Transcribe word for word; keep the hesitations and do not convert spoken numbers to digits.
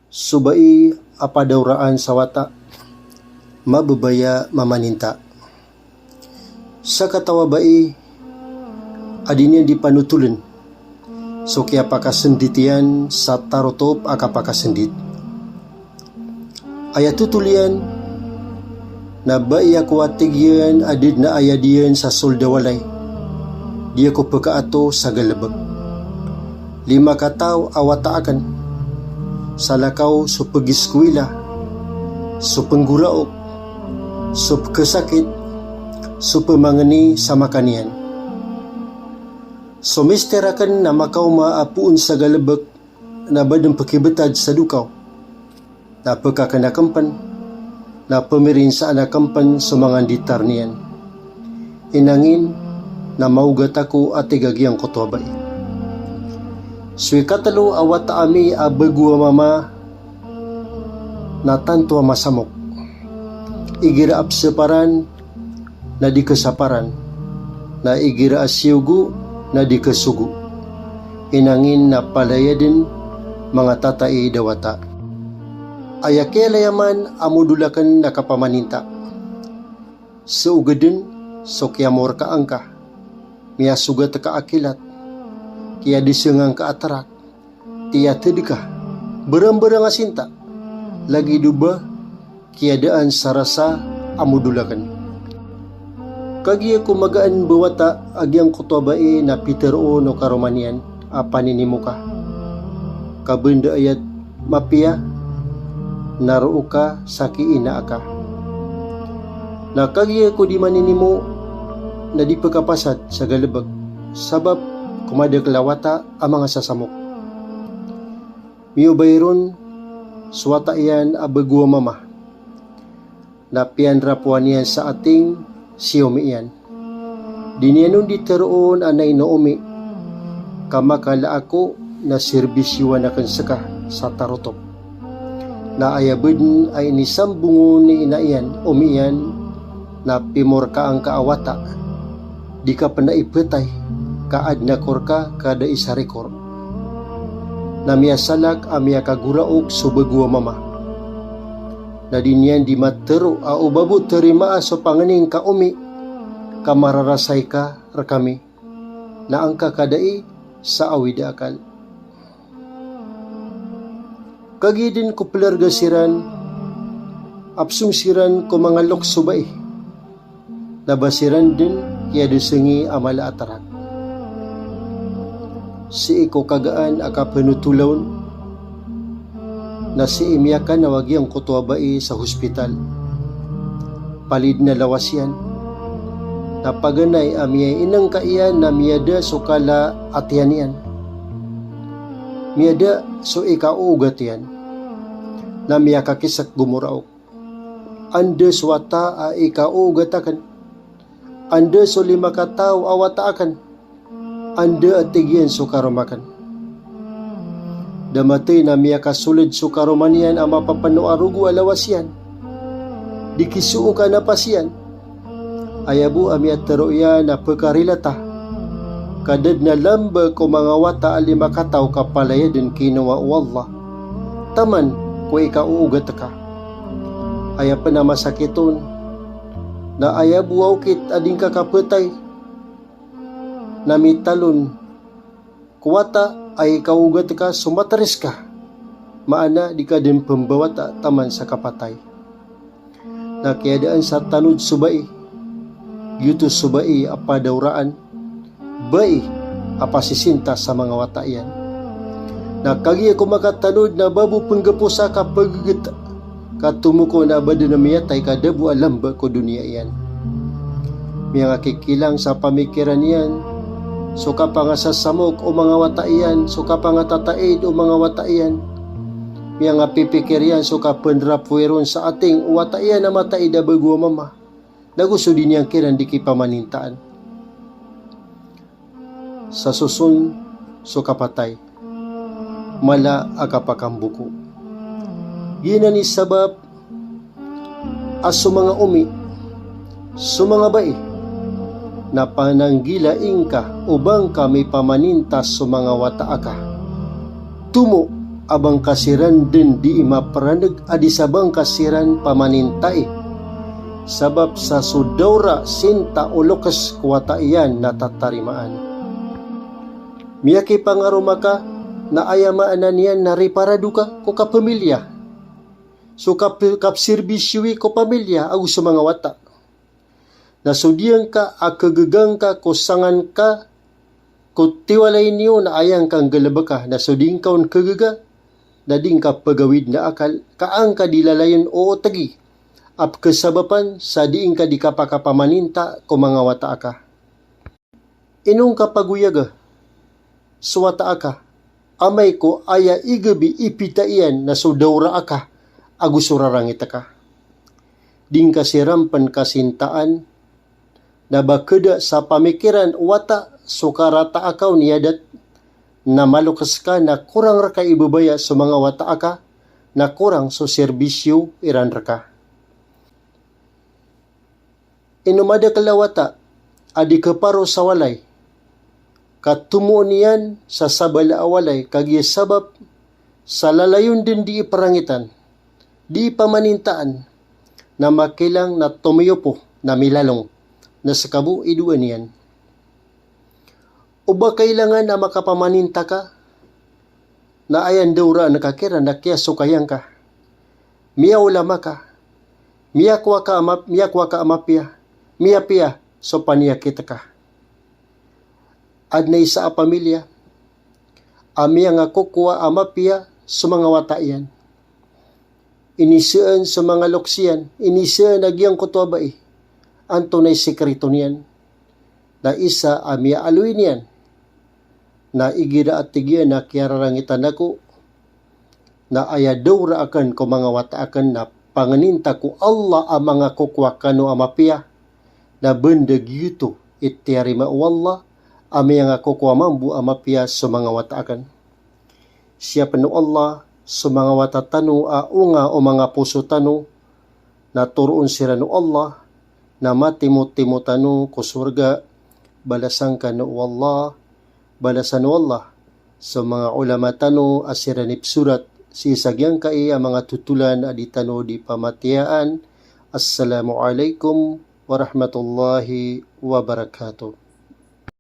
So bai a padaoraan sa wata, mababaya mamaninta. Sakataw a bai a di niyan di panotolen so kiyapakasendit iyan sa tarotop a kapakasendit. Aya totol iyan na bai ako a tig iyan a da den a ayad iyan sa sold a walay, di ako pekaato sa galebek. Lima kataw a wata aken, salakaw so pegiskuwila, so penggoraok, so pekesakit, so pemangeni sa makaniyan. So mister aken na makaoma a poon sa galebek na ba den pekibetad sa dokaw, na pekakenaken pen, na pemirinsaan aken pen so manganditar niyan. Inangin na maogat ako a tig a giyangkoto a bai. So ikatelo a wata ami a bego a mama na tanto a masamok. Igira a peseparan na di kesaparan, na igira a siyogo na di kesogo. Inangin na palaya den mangatataid a wata. Aya kiyalayaman a modol aken na kapamaninta. Seogeden so kiyamorkaan ka, miyasogat ka a kilat, kiyadeseng angka a terak, tiyated ka, berembereng a sinta, lagid o ba kiyadaan sa rasa a modol aken. Kagiya ko magaan ba wata a giyangkoto a bai na piteroon o karoma niyan a paninimo ka. Ka benda ayat mapiya na roo ka sa kiina aka. Na kagiya ko di maninimo na di pekapasad sa galebek, sabap ko madakel a wata a mangasasamok. Miyobay ron so wata iyan a bego a mama. Na piyanrapowan iyan sa ating si omi iyan. Di niyan on di teroon a naino omi, ka makala ako na serbisyowan aken seka sa tarotop. Na aya ba den a inisambong on i ina iyan, omi iyan, na pimorkaan ka a wata. Di ka pen a ipetay, ka aden a korka ka da i sa rikor. Na miyasalak a miyakagoraok so bego a mama. Na di niyan di matero a o ba bo terimaa so pangening ka omi, ka mararasay ka rekami, na angka ka da i sa awid a akal. Kagiya den ko pelarga siran a pesong siran ko mangalok so bai, na ba siran den kiyadeseng i a mala a terak. Sii ko kagaan a kapenotol on, na sii miyakanaw a giyangkoto a bai sa hospital. Palid na lawas iyan. Na paganay a miyainengka iyan na miyada so kala a tiyan iyan. Miyada so ikaoogat iyan. Na miyakakisek gomoraok. Anda so wata a ikaoogat aken? Anda so lima kataw a wata aken? Anda a tig iyan so karoma aken? Da matay na miyakasoled so karoma niyan a mapapeno a rogo a lawas iyan. Di kisoo ka napas iyan. Aya bo a miyatero iyan a pekarilata ka da den a lamba ko manga wata a lima kataw ka palaya den kinowa o Allah taman ko ikaoogat ka. Aya pen a masakit on na aya bo a okit a di ngka kapetay na mitalon ko wata a ikaoogat ka so materis ka, maana di ka den pembawata taman sa kapatay. Na kiyadaan sa tanod so bai, giyoto so bai a padaoraan, bai a pasisinta sa manga wata iyan. Na kagiya ko makatanod na ba bo penggeposa ka pegeget ka tomoko na ba den a miyatay ka da bo a lamba ko doniya iyan. Miyangakikilang sa pamikiran iyan so kapangasasamok o manga wata iyan, so kapangataid o manga wata iyan. Miyangapipikir iyan so kapendrapoy ron sa ating o wata iyan a mataid a bego a mama. Nago so di niyan kiran di kipamanintaan. Sa soson so kapatay, mala a kapakamboko. Giyanan i sabap a so manga omi, so manga bai, na pananggila ingka o ba ngka mipamaninta so manga wata aka. Tomo a ba ngka siran dn dii maperaneg a di sa ba ngka siran pamanintai. Sabap sa so dawra, sinta o lokes ko wata iyan na tatarimaan. Miyakipangaroma ka na aya maana niyan na riparado ka ko kapamilya. So kap-, kapserbisyowi ko pamilya ago so manga wata. Na so dii ngka a kegega ngka ko sangan ka ko tiwalay niyo na aya ngka nggalebeka, na so dii ngka on kegega na dii ngka pegawid na akal ka angka di lalayon o otegi a pekesabapan sa dii ngka di kapakapamaninta ko manga wata aka. Ino ngka pagoyaga so wata aka, amay ko aya igebi i pita iyan na so dawra aka ago so rarangit aka. Dii ngka siran pen kasintaan, na ba keda sa pamikiran o wata so karata aka on i adat, na malokes ka na korang reka i babaya so manga wata aka, na korang so serbisyo iran reka. Ino madakel a wata a di keparo sa walay, ka tomoon iyan sa sabala a walay, kagiya sabap sa lalayon den di iperangitan, di ipamanintaan, na makilang na tomiyopo, na milalong, na seka bo i doa niyan. O ba kailangan a makapamaninta ka, na aya ndawraan ka kiran na kiyasokaya ngka. Miyaolama ka, miyakowa ka a ma-, miyakowa ka a mapiya, miyapiya so paniyakit ka. Aden a isa a pamilya a miyangakokowa a mapiya so manga wata iyan. Inisaan so manga lokes iyan, inisaan a giyangkoto a bai. Antonaa i sekreto niyan? Na isa a miyaaloy niyan na igira a tig iyan a kiyararangitan ako, na aya dawra aken ko manga wata aken na pangeninta ko Allah a mangakokowa kano a mapiya, na benda giyoto i tiyarima o Allah a miyangakokowa mambo a mapiya so manga wata aken. Siyapen o Allah so manga wata tano a onga o manga poso tano, na toroon siran o Allah, na matimotimo tano ko sorga. Balasan kano o Allah, balasan o Allah so manga olama tano a siran i pesorat sii sa giyangkai a manga totolan a di tano di pamatiyaan. Assalamu alaikum warahmatullahi wabarakatuh.